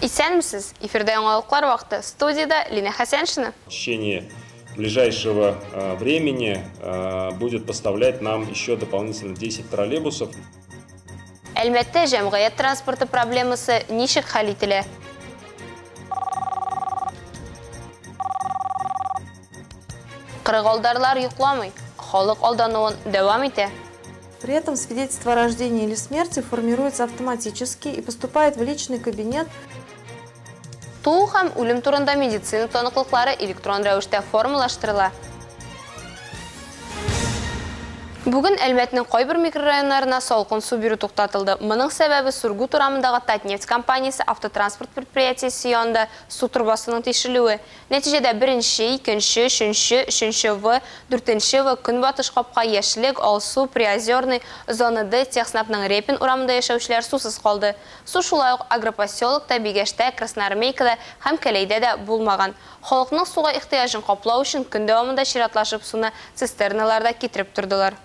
Исәнмесез! Эфирда яңалыклар вакыты. Студиядә Лина Хәсәншина. В течение ближайшего времени будет поставлять нам еще дополнительно 10 троллейбусов. Әлмәттә җәмгыять транспорты проблемасы ничек хәл ителә? Кырыгалдарлар йокламый, халык алдануын дәвам итә. При этом свидетельство о рождении или смерти формируется автоматически и поступает в личный кабинет. Туу һәм үлем турында медицина таныклыклары электрон рәвештә формалаштырыла. Бүген Әлмәтнең кайбер микрорайоннарына салкын су бирү туктатылды. Моның сәбәбе Сургут урамындагы Татнефть компаниясе автотранспорт предприятиесе янында су торбасының тишелүе. Нәтиҗәдә беренче, икенче, өченче, өченче В, дүртенче В, Көнбатыш капка, Яшьлек, Алсу, Приозерный, Зона Д, Техснабның Репин урамында яшәүчеләр сусыз калды. Су шулай ук Агропоселокта, Бигәштә, Красноармейкада һәм Кәләйдә дә булмаган. Халыкның суга ихтыяҗын каплау өчен көн дәвамында чиратлашып суны цистерналарда китереп тордылар.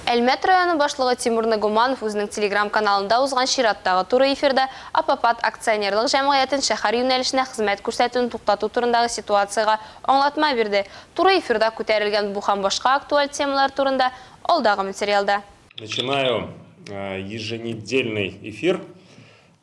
Әлмәт районы башлыгы Тимур Нагуманов үзенең телеграм-каналында узган чираттагы туры эфирда Апапат акционерлык җәмгыятен шәһәр юнәлешенә хезмәт күрсәтүне туктату турындагы ситуациягә аңлатма бирде. Туры эфирда күтәрелгән бу һәм башка актуаль темалар турында алдагы материалда. Начинаю еженедельный эфир.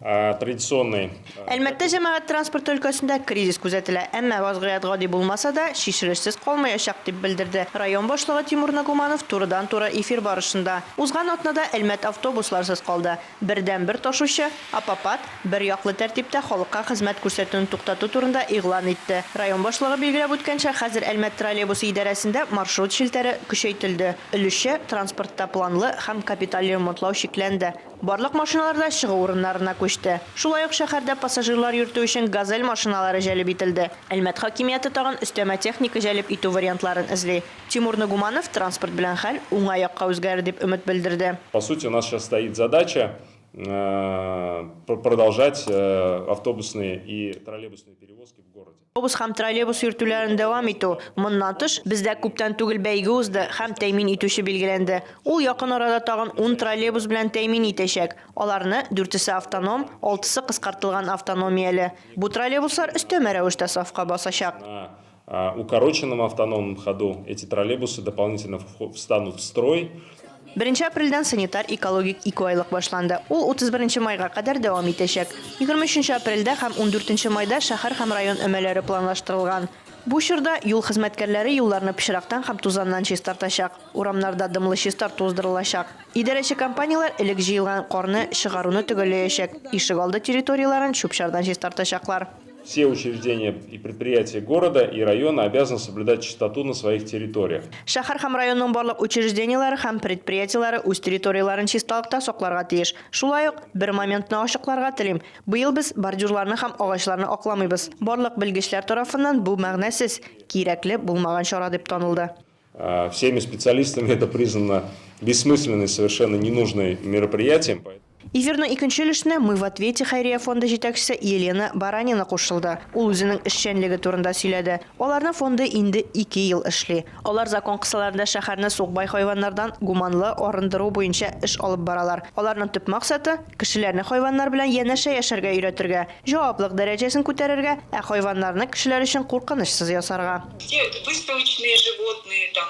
Традиционный. Әлмәттә җәмәгать транспорты өлкәсендә кризис күзәтелә. Әмма вазгыять гади булмаса да, чишелешсез калмаячак, дип белдерде район башлыгы Тимур Нагуманов турыдан-туры эфир барышында. Узган атнада Әлмәт автобусларсыз калды. Бердәнбер ташучы, Апапат, бер яклы тәртиптә халыкка хезмәт күрсәтүне туктату турында игълан итте. Район башлыгы билгеләп үткәнчә, хәзер Әлмәт троллейбусы идарәсендә маршрут челтәре көчәйтелде. Өлешчә транспортта планлы һәм капиталь ремонтлау чикләнде. Барлык машиналар да чыгу урыннарына күчте. Шулай ук шәһәрдә пассажирлар йөртү өчен Газель машиналары җәлеп ителде. Әлмәт хакимияте тагын өстәмә техника җәлеп итү вариантларын эзли. Тимур Нагуманов транспорт белән хәл уңай якка үзгәрер дип өмет белдерде. По сути, у нас сейчас стоит задача продолжать автобусные и троллейбусные перевозки в городе. Автобус һәм троллейбус йөртүләрен дәвам итү. Моннан тыш, бездә күптән түгел бәйге узды һәм тәэмин итүче билгеләнде. Ул якын арада тагын ун троллейбус белән тәэмин итәчәк. Аларны, дүртесе автоном, алтысы кыскартылган автономияле. Бу троллейбуслар өстәмә рәвештә сафка басачак. На укороченном автономном ходу эти троллейбусы дополнительно встанут в строй. Беренче апрельдән санитар-экологик икеайлык башланды. Ул 31 нче майга кадәр дәвам итәчәк. 23 нче апрельдә һәм 14 нче майда шәһәр һәм район өмәләре планлаштырылган. Бу чорда юл хезмәткәрләре юлларны пычрактан һәм тузаннан чистартачак, урамнарда дымлы чистарту уздырылачак. Идарәче компанияләр элек җыелган карны чыгаруны төгәлләячәк, ишегалды территорияләрен чүп-чардан чистартачаклар. Все учреждения и предприятия города и района обязаны соблюдать чистоту на своих территориях. Шәһәр һәм районның барлык учреждениеләре һәм предприятиеләре үз территорияләрен чисталыкта сакларга тиеш. Шулай ук, бер моментны ачыкларга телим, быел без бордюрларны һәм агачларны акламыйбыз. Барлык белгечләр тарафыннан бу мәгънәсез, кирәкле булмаган чара дип танылды. Всеми специалистами это признано бессмысленной, совершенно ненужной мероприятием. Эфирның икенче өлешенә Мы в ответе хәйрия фонды җитәкчесе Елена Баранина кушылды. Ул үзенең эшчәнлеге турында сөйләде. Аларның фонды инде ике ел эшли. Алар закон кысаларында шәһәрне сукбай хайваннардан гуманлы арындыру буенча эш алып баралар. Аларның төп максаты, кешеләрне хайваннар белән янәшә яшәргә өйрәтергә, җаваплык дәрәҗәсен күтәрергә, ә хайваннарны кешеләр өчен куркынычсыз ясарга. Все выставочные животные, там,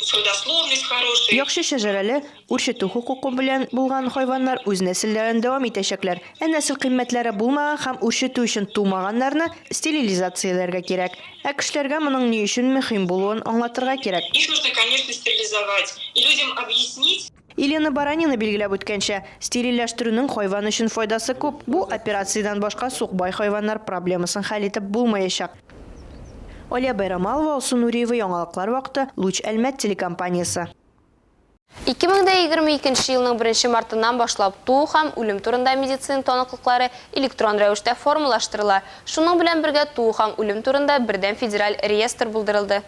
с родословной, с хорошей. Яхшы шәҗәрәле, Үрчетү хокукы белән булган хайваннар үз нәселләрен дәвам итәчәкләр, ә нәсел кыйммәтләре булмаган һәм үрчетү өчен тумаганнарны стерилизацияләргә кирәк. Ә кешеләргә моның ни өчен мөһим булуын аңлатырга кирәк. Их нужно, конечно, стерилизовать и людям объяснить. Елена Баранина билгеләп үткәнчә, стерильләштерүнең хайван өчен файдасы күп, бу операциядән башка сукбай хайваннар проблемасын хәл итеп булмаячак. Алия Байрамалова, Алсу Нуриева, Яңалыклар вакыты, Луч Әлмәт телекомпаниясе. 2022 нче елның беренче мартыннан башлап туу һәм үлем турында медицина таныклыклары электрон рәвештә формалаштырыла. Шуның белән бергә туу һәм үлем турында бердәм федераль реестр булдырылды.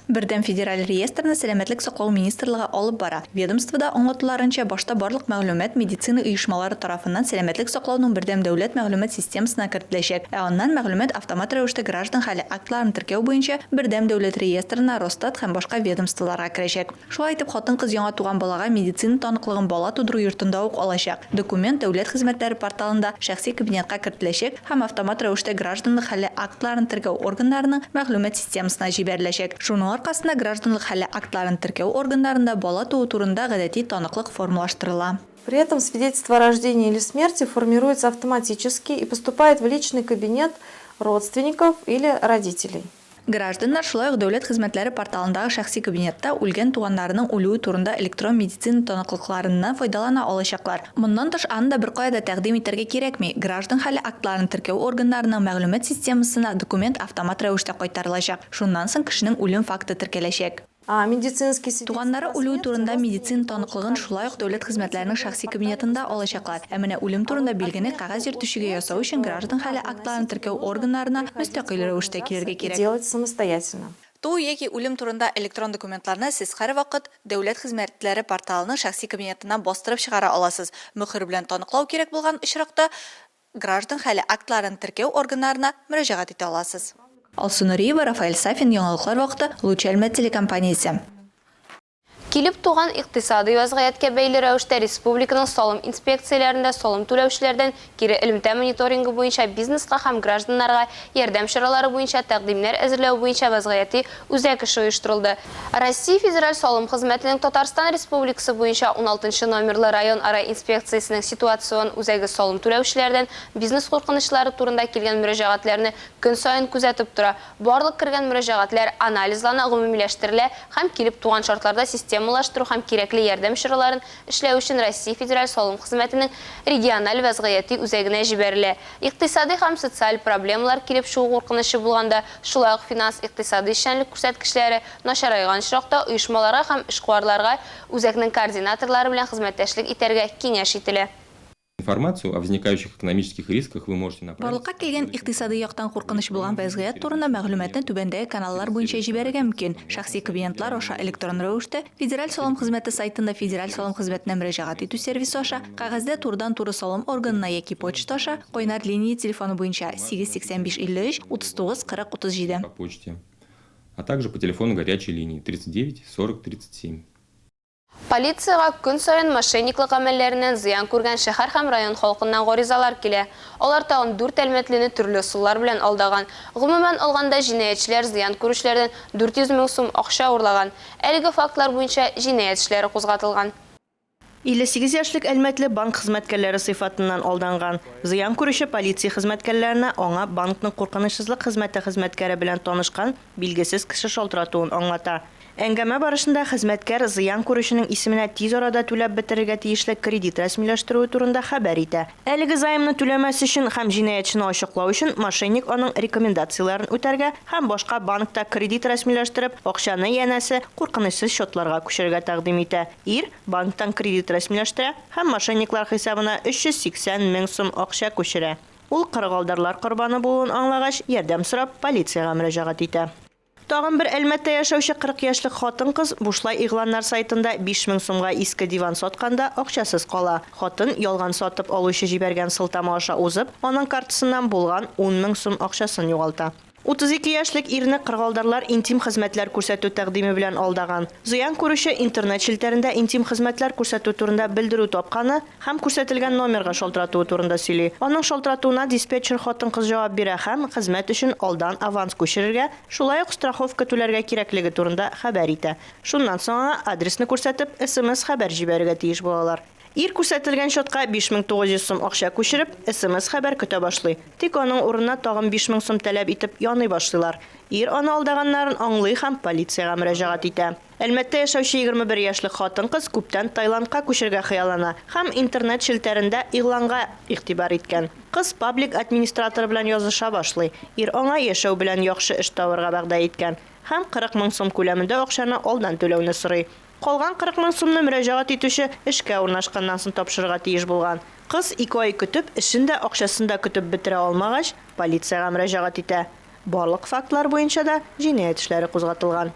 Бердәм федераль реестрны Сәламәтлек саклау министрлыгы алып бара. Ведомствода аңлатуларынча, башта барлык мәгълүмат медицина оешмалары тарафыннан сәламәтлек саклауның бердәм дәүләт мәгълүмат системасына кертеләчәк, ә аннан мәгълүмат автомат рәвештә граждан хәле актларын теркәү буенча бердәм дәүләт реестрына, Росстат һәм башка ведомстволарга керәчәк. Шулай итеп, хатын-кыз яңа туган балага медицина таныклыгын бала тудыру йортында ук алачак. Документ Дәүләт хезмәтләре порталында шәхси кабинетка кертеләчәк һәм автомат рәвештә гражданлык хәле актларын теркәү органнарының мәгълүмат системасына җибәреләчәк. Шуның аркасында гражданлык хәле актларын теркәү органнарында бала туу турында гадәти таныклык формалаштырыла. При этом свидетельство о рождении или смерти формируется автоматически и поступает в личный кабинет родственников или родителей. Гражданнар шулай ук Дәүләт хезмәтләре порталындагы шәхси кабинетта үлгән туганнарының үлүе турында электрон медицина таныклыкларыннан файдалана алачаклар. Моннан тыш, аны да беркая да тәкъдим итәргә кирәкми, граждан хәле актларын теркәү органнарының мәгълүмат системасына документ автомат рәвештә кайтарылачак, шуннан соң кешенең үлем факты теркәләчәк. Медицинский свидетельство Туганнары о үлүе смерти турында родственники медицина получат таныклыгын также шулай ук личный Дәүләт кабинете хезмәтләренең в шәхси портале кабинетында государственных алачаклар. Ә услуг. менә үлем А турында вот билгене отметку кәгазь о йөртүчегә смерти, ясау өчен то граждан хәле каждый актларын носитель теркәү нужно органнарына приходить в мөстәкыйль органы рәвештә ЗАГСа килергә и кирәк. делать самостоятельно. Туу яки үлем турында электрон документларны сез һәрвакыт Дәүләт хезмәтләре порталының шәхси кабинетыннан бастырып чыгара аласыз. Мөхер белән таныклау кирәк булган очракта, граждан хәле актларын теркәү органнарына мөрәҗәгать итә аласыз. Алсу Нуриева, Рафаэль Сафин, Яңалыклар вакыты, Луч Әлмәт телекомпаниясе. Килеп туган икътисадый вәзгыятькә бәйле рәвештә республиканың салым инспекцияләрендә салым түләүчеләрдән кире элемтә мониторингы буенча бизнеска һәм гражданнарга ярдәм чаралары буенча тәкъдимнәр әзерләү буенча вәзгыяти үзәк эше оештырылды. Россия Федераль салым хезмәтенең Татарстан Республикасы буенча уналтынчы номерлы районара инспекциясенең ситуацион үзәге салым түләүчеләрдән бизнес куркынычлары турында килгән мөрәҗәгатьләрне көн саен күзәтеп тора. Барлык кергән мөрәҗәгатьләр анализлана, гомумиләштерелә һәм килеп туган шартларда системалаштыру һәм кирәкле ярдәм чараларын эшләү өчен Россия Федераль салым хезмәтенең региональ вәзгыяти үзәгенә җибәрелә. Икътисадый һәм социаль проблемалар килеп чыгу куркынычы булганда, шулай ук финанс-икътисадый эшчәнлек күрсәткечләре начарайган очракта оешмаларга һәм эшкуарларга үзәкнең координаторлары белән хезмәттәшлек итәргә киңәш ителә. Информацию о возникающих экономических рисках вы можете направить. Барлыкка килгән икътисадый яктан куркыныч булган вәзгыять турында мәгълүматны түбәндәге каналлар буенча җибәрергә мөмкин, шәхси кабинетлар аша электрон рәвештә, Федераль салым хезмәте сайтында Федераль салым хезмәтенә мөрәҗәгать итү сервисы аша, кәгазьдә турыдан-туры салым органына яки почта аша, кайнар линия телефоны буенча, 8 85 53 39 40 37. По почте, а также по телефону горячей линии 39 40 37. Полициягә көн саен мошенниклык гамәлләреннән зыян күргән шәһәр һәм район халкыннан гаризалар килә. Алар тагын дүрт әлмәтлене төрле ысуллар белән алдаган. Гомумән алганда, җинаятьчеләр зыян күрүчеләрдән 400 мең сум акча урлаган. Әлеге фактлар буенча җинаять эшләре кузгатылган. 58 яшьлек әлмәтле банк хезмәткәрләре сыйфатыннан алданган. Зыян күрүче полиция хезмәткәрләренә аңа банкның куркынычсызлык хезмәте хезмәткәре белән танышкан билгесез кеше шалтыратуын аңлата. Әңгәмә барышында хезмәткәр зыян күрүченең исеменә тиз арада түләп бетерергә тиешле кредит рәсмиләштерүе турында хәбәр итә. Әлеге займны түләмәс өчен һәм җинаятьчене ачыклау өчен мошенник аның рекомендацияләрен үтәргә һәм башка банкта кредит рәсмиләштереп, акчаны, янәсе, куркынычсыз счетларга күчерергә тәкъдим итә. Ир банктан кредит рәсмиләштерә һәм мошенниклар хисабына 380 мең сум акча күчерә. Ул кырыгалдарлар корбаны булуын аңлагач, ярдәм сорап, полициягә мөрәҗәгать итә. Тагын бер Әлмәттә яшәүче 40 яшьлек хатын-кыз бушлай игъланнар сайтында 5000 сумга иске диван сатканда акчасыз кала. Хатын ялган сатып алучы җибәргән сылтама аша узып, аның картасыннан булган 10 мең сум акчасын югалта. 32 яшьлек ирне кырыгалдарлар интим хезмәтләр күрсәтү тәкъдиме белән алдаган. Зыян күрүче интернет челтәрендә интим хезмәтләр күрсәтү турында белдерү тапканы һәм күрсәтелгән номерга шалтыратуы турында сөйли. Аның шалтыратуына диспетчер хатын-кыз җавап бирә һәм хезмәт өчен алдан аванс күчерергә, шулай ук страховка түләргә кирәклеге турында хәбәр итә. Шуннан соң аңа адресны күрсәтеп, SMS-хәбәр җибәрергә тиеш булалар. Ир күрсәтелгән счетка 5900 сум акча күчереп, SMS-хәбәр көтә башлый. Тик аның урынына тагын 5000 сум таләп итеп яный башлыйлар. Ир аны алдаганнарын аңлый һәм полициягә мөрәҗәгать итә. Әлмәттә яшәүче 21 яшьлек хатын-кыз күптән Таиландка күчергә хыяллана һәм интернет челтәрендә игъланга игътибар иткән. Кыз паблик администраторы белән языша башлый. Ир аңа яшәү белән яхшы эш табырга вәгъдә иткән һәм 40 мең сум күләмендә акчаны алдан түләүне сорый. Калган 40 мең сумны мөрәҗәгать итүче эшкә урнашканнан соң тапшырырга тиеш булган. Кыз ике ай көтеп, эшен дә, акчасын да көтеп бетерә алмагач, полициягә мөрәҗәгать итә. Барлык фактлар буенча да җинаять эшләре кузгатылган.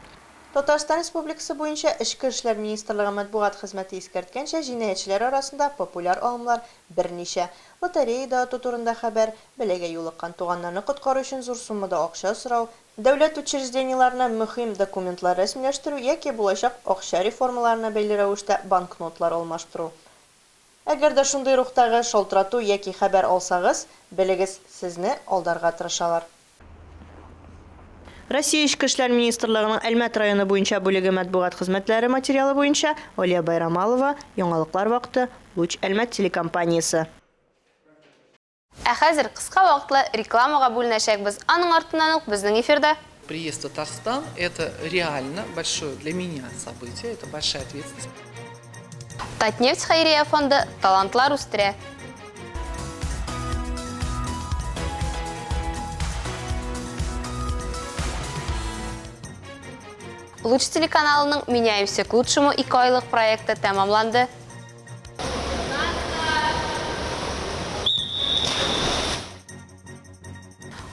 Татарстан Республикасы буенча Эчке эшләр министрлыгы матбугат хезмәте искәрткәнчә, җинаятьчеләр арасында популяр алымнар берничә, лотереяда оту турында хәбәр, бәлагә юлыккан туганнарны коткару өчен зур суммада акча сорау, дәүләт учреждениеләренә мөһим документлар рәсмиләштерү яки булачак акча реформаларына бәйле рәвештә банкнотлар алмаштыру. Әгәр дә шундый рухтагы шалтырату яки хәбәр алсагыз, белегез, сезне алдарга тырышалар. Россия Эчке эшләр министрлыгының Әлмәт районы буенча бүлеге матбугат хезмәтләре материалы буенча Алия Байрамалова, Яңалыклар вакыты, Луч Әлмәт телекомпаниясе. Ә хәзер кыска вакытлы рекламага бүленәчәкбез. Аның артыннан ук безнең эфирда. Приезд в Татарстан – это реально большое для меня событие, это большая ответственность. Татнефть хәйрия фонды талантлар үстерә. Луч телеканалының Меняемся к лучшему икеайлык проекты тәмамланды.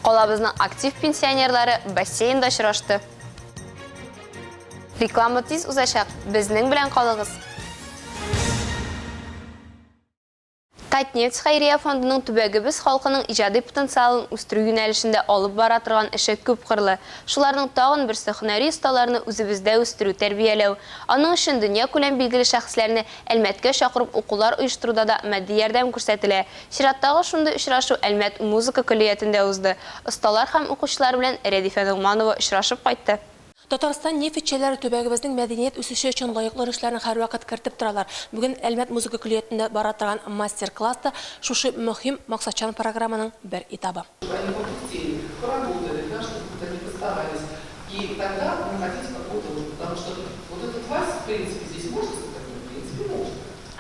Калабызның актив пенсионерлары бассейнда очрашты. Реклама тиз узачак, безнең белән калыгыз! Татнефть хәйрия фондының төбәгебез халкының иҗади потенциалын үстерү юнәлешендә алып бара торган эше күпкырлы. Шуларның тагын берсе, һөнәри осталарны үзебездә үстерү, тәрбияләү. Аның өчен дөньякүләм билгеле шәхесләрне Әлмәткә чакырып укулар оештыруда да матди ярдәм күрсәтелә. Чираттагы шундый очрашу Әлмәт музыка көллиятендә узды. Осталар һәм укучылар белән Рәдифә Ногманова очрашып кайтты. Татарстан нефтьчеләре төбәгебезнең мәдәният үсеше өчен лаеклы өлешләрен һәрвакыт кертеп торалар. Бүген Әлмәт музыка көллиятендә бара торган мастер-класс та шушы мөһим, максатчан программаның бер этабы.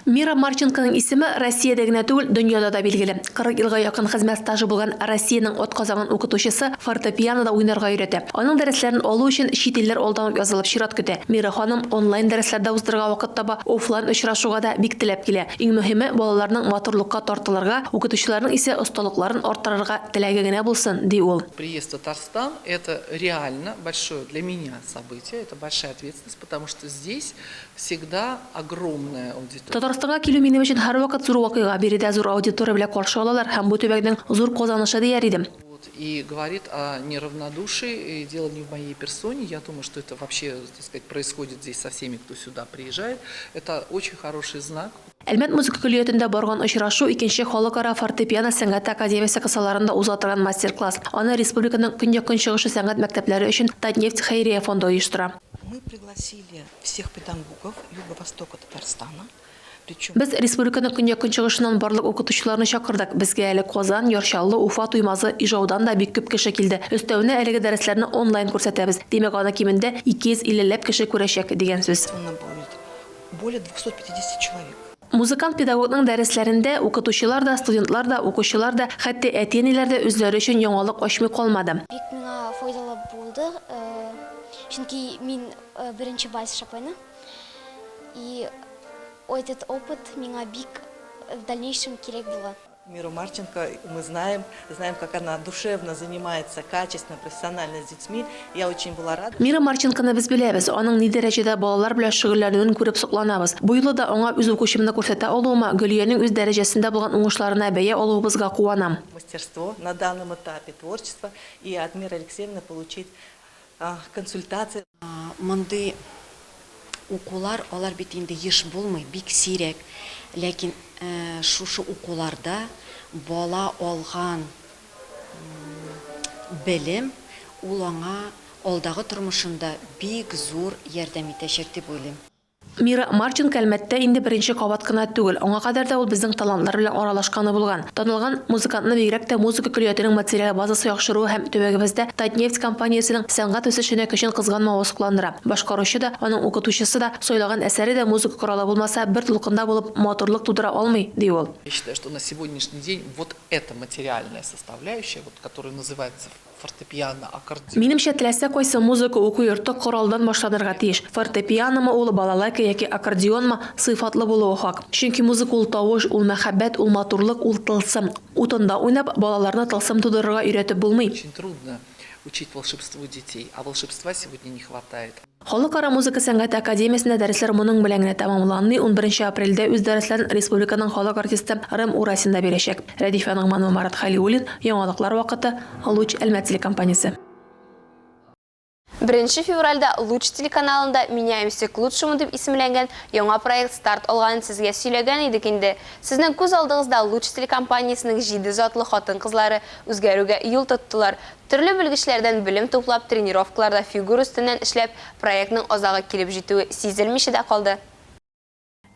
Мира Марченконың исеме Россиядә генә түгел, дөньяда да билгеле. 40 елга якын хезмәт стажы булган Россиянең атказанган укытучысы фортепианода уйнарга өйрәтә. Аның дәресләрен алу өчен чит илләр алдан ук язылып чират көтә. Мира ханым онлайн дәресләр дә уздырырга вакыт таба, офлайн очрашуга да бик теләп килә. Иң мөһиме, балаларның матурлыкка тартылырга, укытучыларның исә осталыкларын арттырырга теләге генә булсын, ди ул. Приезд в Татарстан, это реально большое для меня событие, это большая ответственность, потому что здесь всегда огромная аудитория. Татарстанга килү минем өчен һәрвакыт зур вакыйга. Биредә зур аудитория белән каршы алалар һәм бу төбәкнең зур казанышы дияр идем. Вот, и говорит о неравнодушии, и дело не в моей персоне, я думаю, что это вообще, так сказать, происходит здесь со всеми, кто сюда приезжает. Это очень хороший знак. Әлмәт музыка көллиятендә барган очрашу икенче Халыкара фортепиано сәнгате академиясе кысаларында уза торган мастер-класс. Аны республиканың көньяк-көнчыгышы сәнгать мәктәпләре өчен Татнефть хәйрия фонды оештыра. Мы пригласили всех педагогов Юго-Востока Татарстана, причем. Без республиканың көньяк-көнчыгышыннан барлык укытучыларны чакырдык. Безгә әле Казан, Яр Чаллы, Уфа, Туймазы, Ижаудан да бик күп кеше килде. Өстәвенә, әлеге дәресләрне онлайн күрсәтәбез. Димәк, аны кимендә 250 ләп кеше күрәчәк, дигән сүз. Более 250 человек. Музыкант-педагогның дәресләрендә укытучылар да, студентлар да, укучылар да, хәтта әти-әниләр дә үзләре өчен яңалык ачмый калмады. Бик миңа файдалы булды, чөнки мин беренче вальс шопена. И этот опыт миңа бик в дальнейшем кирәк була. Миру Марченко мы знаем, знаем, как она душевно занимается, качественно, профессионально с детьми. Я очень была рада. Мира Марченконы без беләбез, аның ни дәрәҗәдә балалар белән шөгыльләнүен күреп сокланабыз. Бу юлы да аңа үз укучымны күрсәтә алуыма, Гөлиянең үз дәрәҗәсендә булган уңышларына бәя алуыбызга куанам. Мастерство на данном этапе творчества и от Миры Алексеевны получить консультации. Мондый укулар, алар бит инде еш булмый, бик сирәк. Ләкин шушы укуларда бала алган белем, ул аңа алдагы тормышында бик зур ярдәм итәчәк дип уйлыйм. Мира Марченко Әлмәттә инде беренче кабат кына түгел, аңа кадәр дә ул безнең талантлар белән аралашканы булган. Танылган музыкантны бигрәк тә музыка көллиятенең материаль базасы яхшыруы һәм төбәгебездә Татнефть компаниясенең сәнгать үсешенә көчен кызганмавы сокландыра. Башкаручы да, аның укытучысы да, сайлаган әсәре дә музыка коралы булмаса, бер дулкында булып, матурлык тудыра алмый, ди ул. Я считаю, что на сегодняшний день вот эта материальная составляющая, вот, которая называется фортепиано, аккордеон. Минемчә, теләсә кайсы музыка уку йорты коралдан башланырга тиеш. Фортепианомы ул, балалайка яки аккордеонмы, сыйфатлы булуы хак. Чөнки музыка ул тавыш, ул мәхәббәт, ул матурлык, ул тылсым. Утында уйнап, балаларны тылсым тудырырга өйрәтеп булмый. Очень трудно учить волшебству детей, а волшебства сегодня не хватает. Халыкара музыка сәнгате академиясендә дәресләр моның белән генә тәмамланмый, унберенче апрельдә үз дәресләрен республиканың халык артисты Рэм Урасин да бирәчәк. Рәдифә Ногманова, Марат Хәлиуллин, Яңалыклар вакыты, Луч Әлмәт телекомпаниясе. Беренче февральдә Луч телеканалында Меняемся к лучшему дип исемләнгән яңа проект старт алганын сезгә сөйләгән идек инде. Сезнең күз алдыгызда Луч телекомпаниясенең җиде затлы хатын-кызлары үзгәрүгә юл тоттылар. Төрле белгечләрдән белем туплап, тренировкаларда фигура өстеннән эшләп, проектның азагы килеп җитүе сизелмичә дә калды.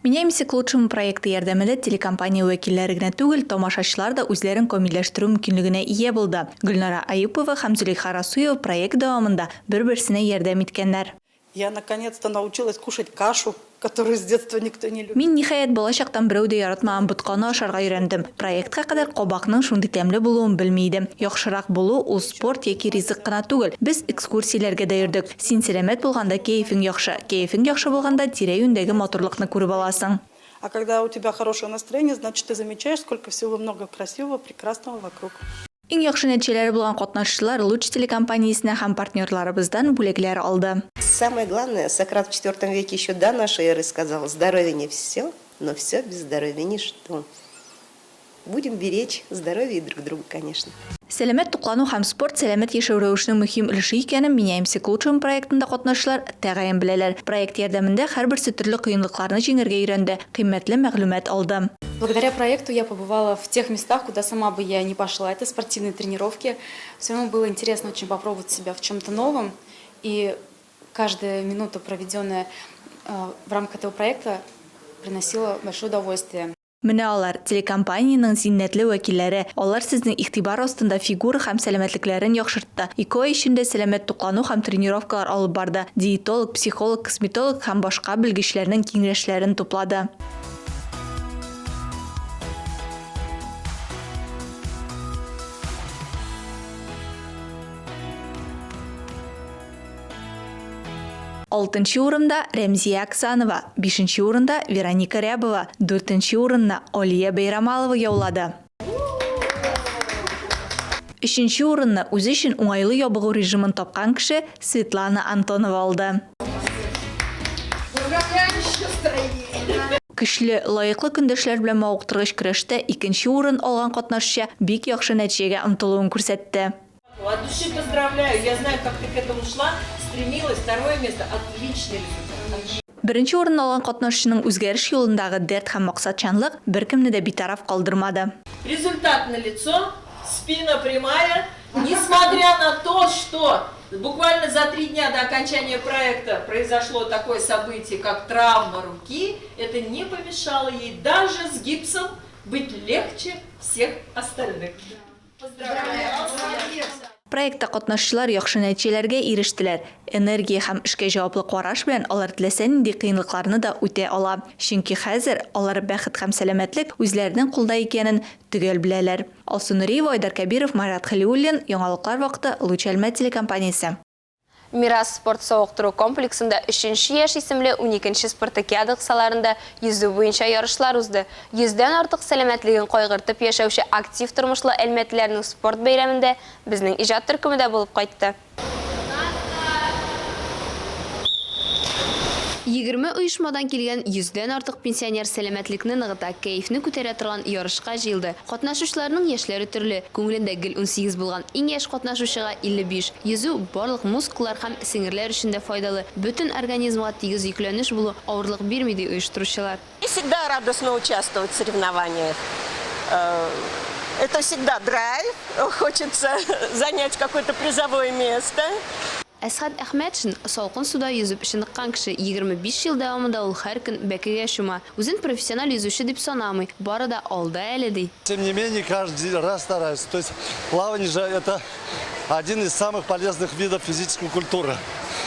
Меняемся к лучшему проекты ярдәмендә телекомпания вәкилләре генә түгел, тамашачылар да үзләрен камилләштерү мөмкинлегенә ия булды. Гөлнара Аюпова һәм Зөләйха Расуева проект дәвамында бер-берсенә ярдәм иткәннәр. Я наконец-то научилась кушать кашу, которую с детства никто не любил. Мин, ниһаять, балачактан берәү дә яратмаган ботканы ашарга өйрәндем. Проектка кадәр кабакның шундый тәмле булуын белми идем. Яхшырак булу, ул спорт яки ризык кына түгел. Без экскурсияләргә дә йөрдек. Син сәламәт булганда кәефең яхшы, кәефең яхшы булганда тирә-юньдәге матурлыкны күреп аласың. А когда у тебя хорошее настроение, значит ты замечаешь, сколько всего много красивого, прекрасного вокруг. Иң яхшы нәтиҗәләре булган катнашучылар Луч телекомпаниясенә һәм партнерларыбыздан бүләкләр алды. Самое главное, Сократ в четвертом веке еще до нашей эры сказал, здоровье не все, но все без здоровья ничто. Будем беречь здоровье и друг друга, конечно. Сәламәт туклану һәм спорт сәламәт яшәү рәвешенең мөһим өлеше икәнен Меняемся к лучшему проектында катнашучылар тәгаен беләләр. Проект ярдәмендә һәрберсе төрле кыенлыкларны җиңәргә өйрәнде, кыйммәтле мәгълүмат алды. Благодаря проекту я побывала в тех местах, куда сама бы я не пошла. Это спортивные тренировки. Все равно было интересно очень попробовать себя в чем-то новом. И каждая минута, проведенная э, в рамках этого проекта, приносила большое удовольствие. Менә алар, телекомпаниянең зиннәтле вәкилләре. Алар сезнең игътибар астында фигура һәм сәламәтлекләрен яхшыртты, ике ай эчендә сәламәт туклану һәм тренировкалар алып барды, диетолог, психолог, косметолог һәм башка белгечләрнең киңәшләрен туплады. Алтынчы урында, Рәмзия Аксанова, бишенче урында, Вероника Рябова, дүртенче урынны Алия Бәйрамалова яулады. Өченче урынны үзе өчен уңайлы ябыгу режимын тапкан кеше Светлана Антонова алды. Көчле, лаеклы көндәшләр белән мавыктыргыч көрәштә икенче урын алган катнашчы бик яхшы нәтиҗәгә омтылуын күрсәтте. От души поздравляю, я знаю, как ты к этому шла, стремилась, второе место, отличный результат. Беренче урынны алган катнашучының үзгәреш юлындагы дәрт һәм максатчанлык беркемне дә битараф калдырмады. Результат на лицо, спина прямая, несмотря на то, что буквально за три дня до окончания проекта произошло такое событие, как травма руки, это не помешало ей даже с гипсом быть легче всех остальных. Проектта катнашучылар яхшы нәтиҗәләргә ирештеләр. Энергия һәм эшкә җаваплы караш белән алар теләсә нинди кыенлыкларны да үтә ала. Чөнки хәзер алар бәхет һәм сәламәтлек үзләренең кулда икәнен төгәл беләләр. Алсу Нуриева, Айдар Кәбиров, Марат Хәлиуллин, Яңалыклар вакыты, Луч Әлмәт телекомпаниясе. Мирас спорт-савыктыру комплексында Өченче яшь исемле уникенче спартакиада кысаларында йөзү буенча ярышлар узды. Йөздән артык сәламәтлеген кайгыртып яшәүче актив тормышлы әлмәтлеләрнең спорт бәйрәмендә безнең иҗат төркеме дә булып кайтты. 20 оешмадан килгән йөздән артык пенсионер сәламәтлекне ныгыта, кәефне күтәрә торган ярышка җыелды. Катнашучыларның яшьләре төрле, күңелендә гел 18 булган иң яшь катнашучыга 55. Йөзү барлык мускуллар һәм сеңерләр өчен дә файдалы, бөтен организмга тигез йөкләнеш булу авырлык бирми, ди оештыручылар. Всегда радостно участвовать в соревнованиях. Это всегда драйв, хочется занять какое-то призовое место. Әсхәт Әхмәтшин, салкын суда йөзеп чыныккан кеше. 25 ел дәвамында ул һәр көн бәкегә чума. Үзен профессиональ йөзүче дип санамый, бары да алда әле, ди. Тем не менее, каждый раз стараюсь. То есть плавание же это один из самых полезных видов физической культуры.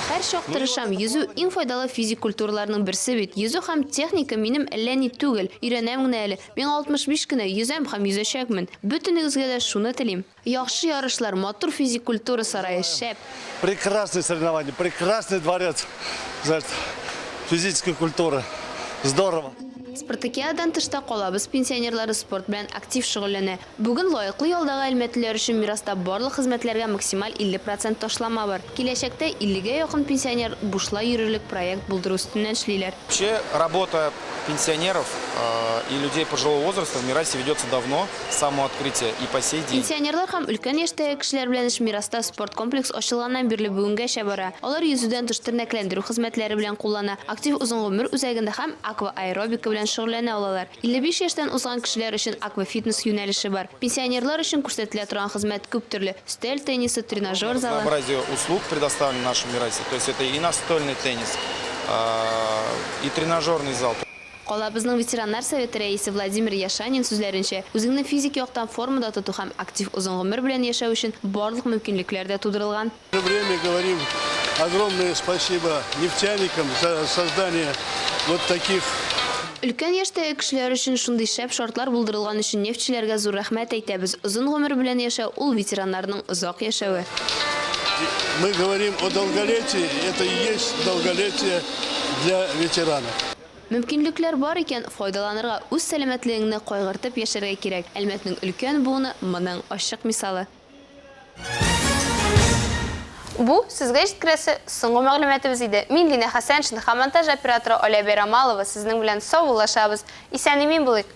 Һәрчак тырышам. Йөзү, иң файдалы физик культураларның берсе бит. Йөзү һәм техника минем әллә ни түгел, өйрәнәм генә әле. Миңа 65 кенә, йөзәм һәм йөзәчәкмен. Бөтенегезгә дә шуны телим. Яхшы ярышлар, матур физик культура сарае, шәп! Прекрасные соревнования, прекрасный дворец, значит, физической культуры. Здорово. Спартакиададан тыш та калабыз пенсионерлары спорт белән актив шөгыльләнә. Бүген лаеклы ялдагы әлмәтлеләр өчен Мираста барлык хезмәтләргә максималь 50 процент ташлама бар. Киләчәктә 50 гә якын пенсионер бушлай йөрерлек проект булдыру өстеннән эшлиләр. Вообще работа пенсионеров и людей пожилого возраста в Мирасе ведется давно, с самого открытия и по сей день. Пенсионерлар һәм өлкән яшьтәге кешеләр белән эш Мираста спорткомплекс ачылганнан бирле бүгенгәчә бара. Алар йөзүдән тыш тернәкләндерү хезмәтләре белән куллана, актив озын гомер үзәгендә һәм аквааэробика белән шөгыльләнә алалар. 55 яшьтән узган кешеләр өчен аквафитнес юнәлеше бар. Пенсионерлар өчен күрсәтелә торган хезмәт күп төрле, өстәл теннисы, тренажер залы. Разнообразие услуг предоставлено в нашем Мирасе. То есть это и настольный теннис, и тренажерный зал. Калабызның ветераннар советы рәисе Владимир Яшанин сүзләренчә, үзеңне физик яктан формада тоту һәм актив озын гомер белән яшәү өчен барлык мөмкинлекләр дә тудырылган. В то же время говорим огромное спасибо нефтяникам за создание вот таких Өлкән яшьтәге кешеләр өчен шундый шәп шартлар булдырылган өчен нефтьчеләргә зур рәхмәт әйтәбез. Озын гомер белән яшәү, ул ветераннарның озак яшәве. Мы говорим о долголетии, это и есть долголетие для ветеранов. Мөмкинлекләр бар икән, файдаланырга, үз сәламәтлегеңне кайгыртып яшәргә кирәк. Әлмәтнең өлкән буыны, моның ачык мисалы. Бу, сезгә җиткерәсе соңгы мәгълүматыбыз иде. Мин Линә Хәсәншина һәм монтаж операторы Оля Бәйрамалова сезнең белән саубуллашабыз. Исән-имин булыйк!